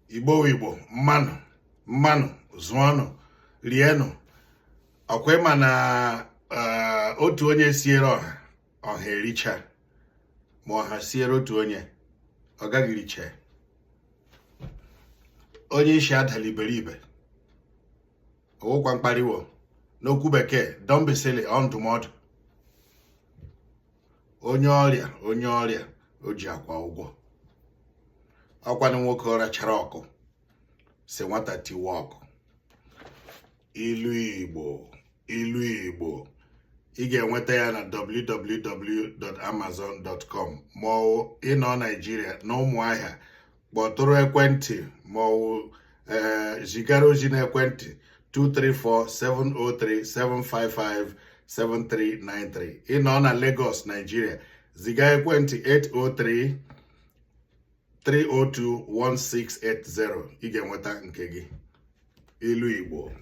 Igbo, Igbo, mmanụ mmanụ, zụọnụ, rienụ. Ọkwa ịma na otu onye siere ọha, ọha ericha, ma ọha siere otu onye, ọ gaghị riche. Onye isi adala iberibe, ọwụkwa mkparịwo n'okwu bekee, "Don't be silly," ọ ndụmọdụ. Onye ọrịa, onye ọrịa o ji akwa ụgwọ. Ọkwanụ nwoke rachara ọkụ si nwata tiwa ọkụ. Ilu Igbo, ilu Igbo, ị ga-enweta ya na www.amazon.com, ma ọ ịnọ Naijiria na Ụmụahịa, kpọtụrụ ekwentị ma ọ zigara ozi n'ekwentị 234-703-755-7393. Ịnọ na Lagos, Nigeria, ziga ekwentị 803-302-1680. Ị ga-enweta nke gị. Ilu Igbo.